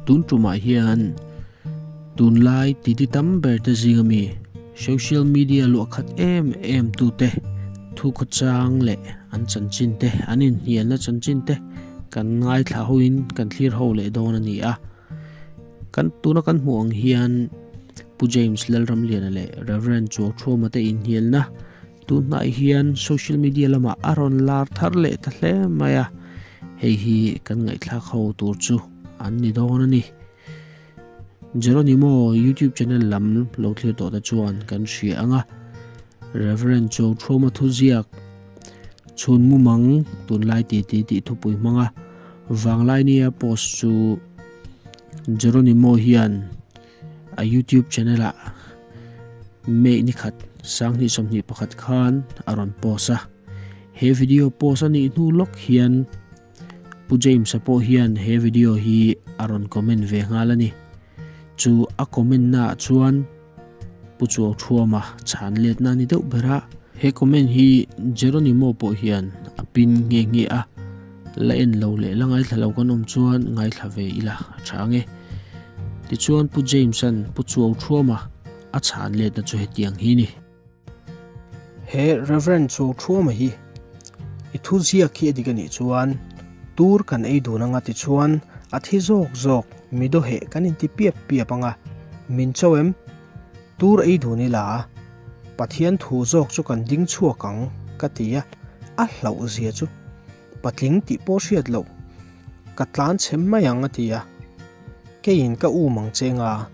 Tun tumah hian tunlai titi tam ber te zinga mi social media luah khat em em tute thu khawchang leh an chanchin te an inhnialna chanchin te kan ngaithla hoin kan thlir ho leh dawn a ni a. Kan tuna kan hmuh ang hian Pu James Lalramliana leh Rev. Chuauṭhuama te inhnialna tunhnai hian social media lamah a rawn lar thar leh ta hle mai a, hei hi kan ngaihthlak ho tur chu an ni dawn a ni. Jeronimo YouTube channel lam lo thlir tawh te chuan kan hria ang a, Rev. Chuauṭhuama thuziak chhun mumang tunlai titi tih thupui hmanga Vanglaini-a post chu Jeronimo hian a YouTube channel ah May ni khat 2021 khan a rawn post a. He video post a nih hnu lawk hian Pu James-a pawh hian he video hi a rawn comment ve nghal a ni. Chu a comment na ah chuan Pu Chuauthuama chhan letna a ni deuh ber a. He comment hi Jeronimo pawh hian a pin nghe nghe a, la en lo leh la ngaithla lo kan awm chuan ngaithla ve ila a tha ang e. Tichuan Pu James-a'n Pu Chuauthuama a chhan letna chu hetiang hi ni. He Rev. Chuauthuama hi i thu ziak hi a dik a nih chuan tur kan ei dun anga tichuan a thi zawk zawk mi dawheh kan inti piap piap anga min cho em? Tur ei dun ila Pathian thu zawk chu kan ding chhuak ang ka ti a, a hlauh zia chu patling tih pawh hriat loh ka tlan chhem mai ang a ti a, keiin ka um ang che nga,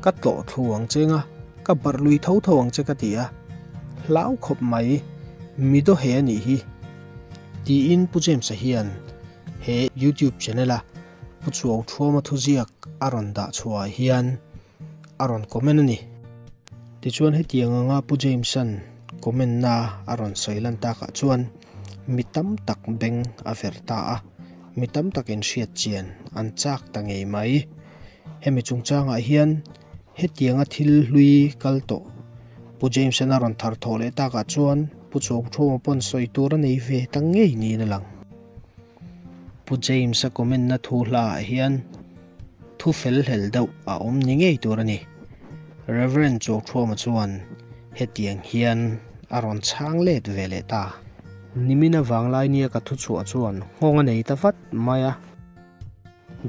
ka tlawh thlu ang che nga, ka barh lui tho tho ang che ka ti a, hlau khawp mai, mi dawheh a nih hi tiin Pu James-a hian he YouTube channel-a Pu Chuauthuama thuziak a rawn dah chhuahah hian a rawn comment a ni. Tichuan hetiang anga Pu James-a'n comment na a rawn sawi lan takah chuan mi tam tak beng a verh ta a, mi tam takin hriat chian an chak ta ngei mai. Hemi chungchangah hian hetianga thil hlui kal tawh Pu James-a'n a rawn thar thawh leh takah chuan Pu Chawngthawma pawn sawi tur a nei ve ta ngei niin a lang. Pu James-a comment na thu hla ah hian thu fel hlel deuh a awm ni ngei tur a ni. Rev. Chawkthuama chuan hetiang hian a rawn chhang let ve leh ta. Nimin avanglai nia ka thu chhuah chuan nghawng a nei ta vat mai a.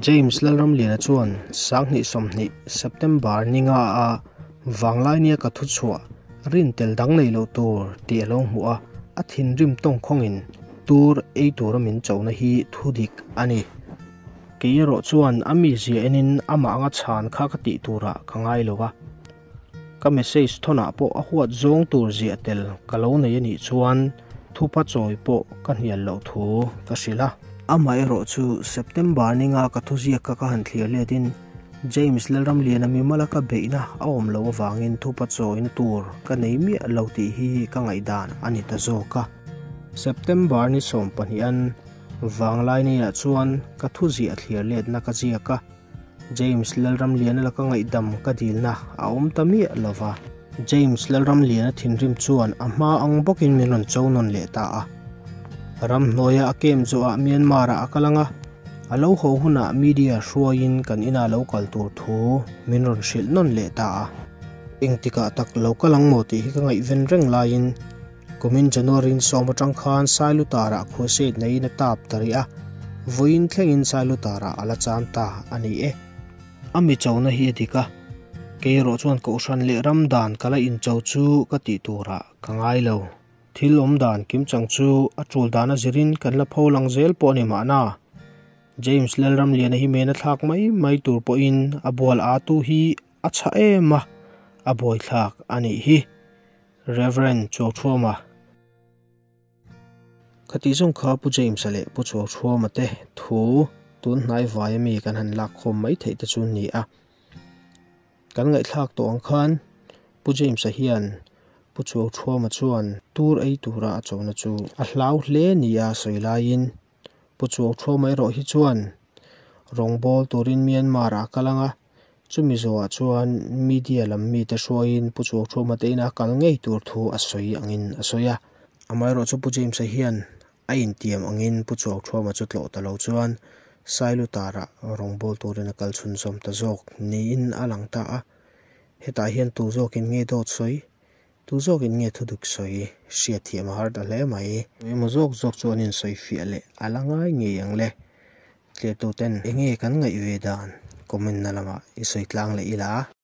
James Lalramliana chuan 2020 September ninga a vanglai nia ka thu chhuah rin tel dang nei loh tur tih a lo hmuh a, a thinrim tawngkhawngin tur ei tura min chona hi thu dik a ni. Kei erawh chuan a mizia enin amah anga chhan kha ka tih turah ka ngai lo a, ka message thawnah pawh a huat zawng tur ziah tel ka lo nei a nih chuan thupa chawi pawh ka hnial loh thu ka hrilh a. Amah erawh chu September ninga ka thuziak kha ka han thlir letin James Lalramliana mimala ka beihna a awm loh avangin thupa chawina tur ka nei miah lo tih hi ka ngaihdan a ni ta zawk a. September ni 12 an Vanglai neiah chuan ka thu ziah thlir letna ka ziak a, James Lalramliana laka ngaihdam ka dilna a awm ta miah lo va. James Lalramliana thinrim chuan a hma ang bawkin min rawn cho nawn leh ta a. Ramhnuaia a kem zawhah Myanmar-ah a kal ang a, a lo haw hunah media hruaiin kan ina lo kal tur thu min rawn hrilh nawn leh ta a. Engtikah tak lo kal ang maw tih hi ka ngaihven reng laiin Kumin January in sawm atang khan Sailutarah crusade neiin a tap ta rih a, vawiin thlengin Sailutarah a la cham ta a ni e. A mi chona hi a dik a, kei erawh chuan kohhran leh ram dan ka la incho chu ka tih turah ka ngai lo. Thil awm dan kimchang chu a tul dan a zirin kan la pho lang zel pawh a ni mahna. James Lalramliana hi mena thlak mai mai tur pawhin a bual a tu hi a chhah em a, a buaithlak a nih hi. Rev. Chuauthuama Khati zawng kha Pu James-a leh Pu Chuauthuama te thu tun hnai vai ami kan han lak khawm mai theih te chu ni a. Kan ngaihthlak tawh ang khan Pu James-a hian Pu Chuauthuama chuan tur ei tura a chona chu a hlau hle nia sawi laiin Pu Chuauthuama erawh hi chuan rawngbawl turin Myanmar-ah a kal ang a, chumi zawhah chuan media lam mite hruaiin Pu Chuauthuama te ina kal ngei tur thu a sawi angin a sawi a. Amaherawhchu Pu James-a hian a intiam angin Pu Chuauthuama chu tlawh ta lo chuan Sailutarah rawngbawl turin a kal chhunzawm ta zawk niin a lang ta a. Hetah hian tu zawkin nge dawt sawi, tu zawkin nge thudik sawi hriatthiam a har ta hle mai. Emaw zawk zawk chu an insawi fiah leh a la ngai ngei ang le. Tlertu ten enge kan ngaih ve dan comment na lamah i sawi tlang leh ila.